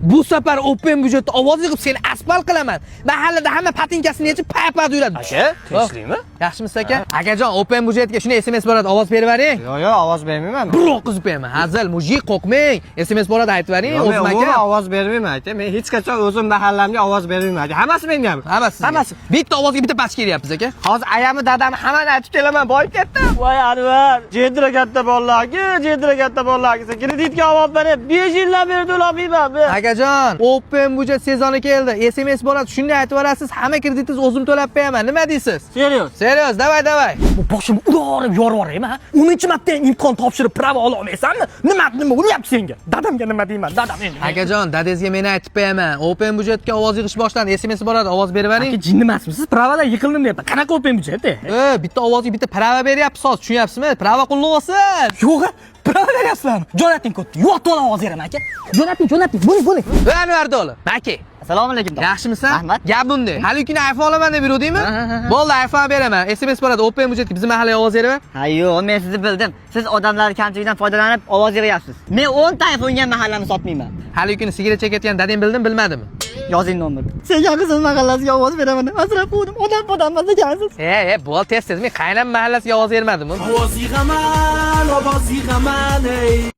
Bu safar Open budjetda ovoz yig'ib, seni asfalt qilaman. Mahallada hamma patinkasini yechib, paypad yuradi. Aka, tinchlikmi? Yaxshimisiz, aka? Akajon, Open budjetga shuni SMS boradi, ovoz berib yuboring. Yo'q, ovoz bermayman. Bir o'qizib qo'yaman. Hazil, мужик, qo'rqmang. SMS boradi, aytib yuboring, Yo'q, men o'zim umuman aka. ovoz bermayman, aka. Men hech qachon o'zim mahallamga ovoz bermayman, aka. Hammasi menga. Hammasi. Hammasi. Bitta ovozga bitta pachka beryapmiz, aka. Hozir ayamni, dadamni hammani aytib kelaman, boyib ketdim. Voy Anvar, Jendra katta bolalarga, Jendra katta bolalarga sen kreditga ovoz berib 5 yildan beri to'lamayman men. Akajon, Open budjet sezoni keldi. SMS boradi, shunday aytib yuborasiz, hamma kreditingizni o'zim to'lab qo'yaman. Nima deysiz? Serios. Serios, давай, давай. Bu boshimni urib yorib yuboraymi, ha? 10-marta imtihon topshirib, права ola olmaysanmi? Nima nima bo'lyapti senga? Dadamga nima deyman? Dadam endi. Akajon, dadangizga men aytib qo'yaman. Open budjetga ovoz yig'ish boshlandi. SMS boradi, ovoz berib yuboring. Aka, jinni emasmisiz? Права dan yiqildim deyapti. Qanaqa Open budjet? E, bitta ovozga bitta права beryapsiz hozir, tushunyapsizmi? Права qulluq olsin. Yo'q, права beryapsizlarmi? Jo'nating kodni. Yo'q, to'la ovoz beraman, aka. Jo'nating, jo'nating. Bo'ling, bo'ling. Ey, Anvar do'li. Maki. Assalomu alaykum. Yaxshimisan? Rahmat. Gap bunday. Hali kuni iPhone olaman deb yuruvdingmi? Bo'ldi, iPhone beraman. SMS boradi, Open budjetga bizim mahallaga ovoz beraman. Ha yo'q, men sizni bildim. Siz odamlar kamchiligidan foydalanib ovoz yig'yapsiz. Men 10 ta iPhone'ga mahallamni sotmayman. Hali kuni sigaret chekayotgan dadang bildim, bilmadimi? Yozing nomerni. Senga qizil mahallasiga ovoz beraman. Asrab qo'ydim. Odam odam emas ekansiz. E, e, bo'l, tez tez. Men qaynam mahallasiga ovoz bermadimmi? Ovoz yig'aman, ovoz yig'aman, ey.